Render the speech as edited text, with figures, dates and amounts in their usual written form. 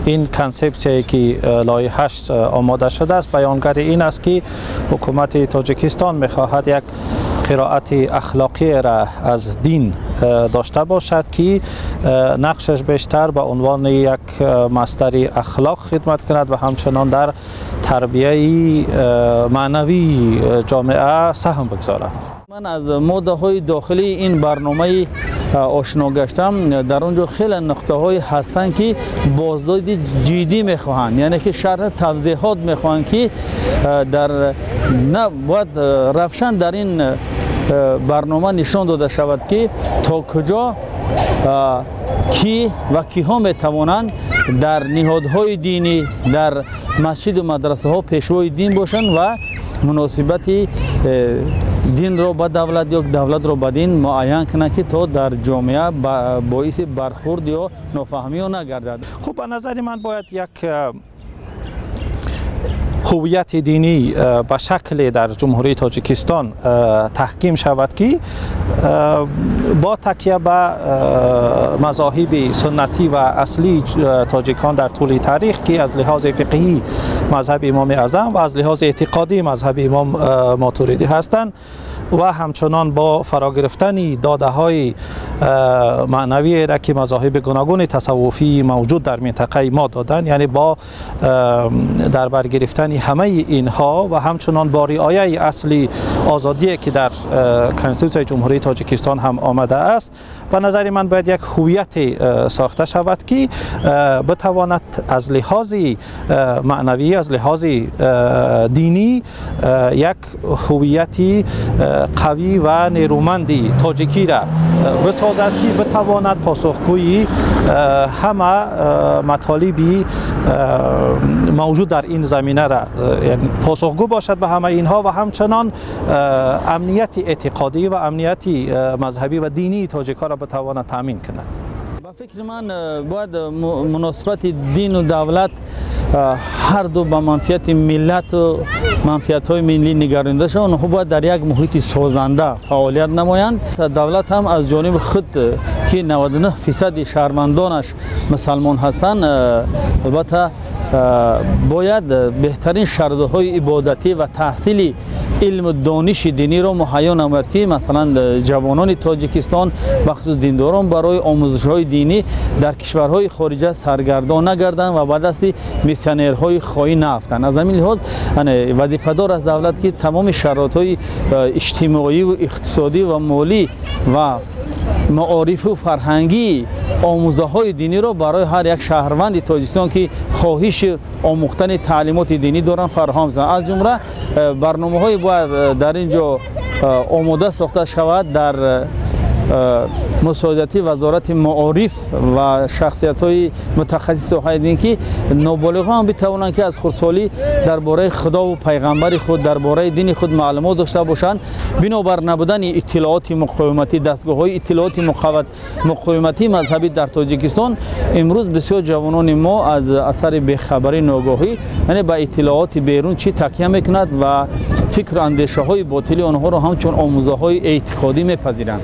Ин консепсияе ки лоиҳааш омода шудааст, баёнгари ин аст, ки ҳукумати Тоҷикистон мехоҳад як қироати ахлоқиро аз дин дошта бошад, ки нақшаш бештар ба унвони як масдари ахлоқ хидмат кунад ва ҳамчунон дар тарбияи маънавии ҷомеа саҳм бигзорад. Ман аз моддаҳои дохилии ин барномаи ошно гаштам. Дар он ҷо хеле нуқтаҳое ҳастанд, ки боздоди ҷиддӣ мехоҳанд, яъне ки шарҳ тавзеҳот мехоҳанд, ки дар на бояд равшан дар ин барнома нишон дода шавад, ки то куҷо кӣ ва киҳо метавонанд дар ниҳодҳои динӣ, дар масҷиду мадрасаҳо пешвои дин бошанд ва муносибати динро ба давлат ё давлатро ба дин муайян кунанд, ки то дар ҷомеа боиси бархурд ё нофаҳмиё нагардад. Хуб, ба назари ман, бояд як ҳувияти динӣ ба шакле дар Ҷумҳурии Тоҷикистон таҳким шавад, ки бо такя ба мазоҳиби суннатӣ ва аслии тоҷикон дар тӯли таърих, ки аз лиҳози фиқҳӣ мазҳаби Имоми Аъзам ва аз лиҳози эътиқодӣ мазҳаби Имом Мотуридӣ ҳастанд, ва ҳамчунон бо фарогирифтани додаҳои маънавиеро, ки мазоҳиби гуногуни тасаввуфии мавҷуд дар минтақаи мо доданд, яъне бо дар бар гирифтани ҳамаи инҳо ва ҳамчунон бо риояи асли озодие, ки дар Конститутсияи Ҷумҳурии Тоҷикистон ҳам омадааст, ба назари ман, бояд як ҳувияте сохта шавад, ки битавонад аз лиҳози маънавӣ, аз лиҳози динӣ як ҳувияти қавӣ ва нерӯманди тоҷикиро бисозад, ки битавонад посухгӯи ҳама матолиби мавҷуд дар ин заминара посухгӯ бошад ба ҳамаи инҳо ва ҳамчунон амнияти эътиқодӣ ва амнияти мазҳабӣ ва динии тоҷикҳоро битавонад таъмин кунад. Ба фикри ман, бояд муносибати дину давлат ҳарду ба манфиати миллату манфиатҳои миллӣ нигаронида шаванд. Онҳо бояд дар як муҳити созанда фаъолият намоянд. Давлат ҳам аз ҷониби худ, ки 99 фисади шаҳрвандонаш мусалмон ҳастанд, албатта, бояд беҳтарин шароитҳои ибодатӣ ва таҳсили илму дониши диниро муҳайё намояд, ки масалан ҷавонони Тоҷикистон, бахусус диндорон, барои омӯзишҳои динӣ дар кишварҳои хориҷа саргардон нагарданд ва ба дасти миссионерҳои хоин наафтанд. Аз ҳамин лиҳоз вазифадор аст давлат, ки тамоми шароитҳои иҷтимоиву иқтисодӣ ва молӣ ва маорифу фарҳангии омӯзаҳои диниро барои ҳар як шаҳрванди Тоҷикистон, ки хоҳиши омӯхтани таълимоти динӣ доранд, фароҳам созанд. Аз ҷумла барномаҳое бояд дар ин ҷо омода сохта шавад дар мусоидати Вазорати маориф ва шахсиятҳои мутахассиси соҳаи дин, ки ноболиғҳо ҳам битавонанд, ки аз хурдсолӣ дар бораи Худову пайғамбари худ, дар бораи дини худ маълумот дошта бошанд. Бинобар набудани иттилооти муқовиматӣ, дастгоҳҳои иттилооти муқовиматии мазҳабӣ дар Тоҷикистон, имрӯз бисёр ҷавонони мо аз асари бехабарӣ, ногоҳӣ, яъне ба иттилооти берун чӣ такя мекунад ва фикру андешаҳои ботили онҳоро ҳамчун омӯзаҳои эътиқодӣ мепазиранд.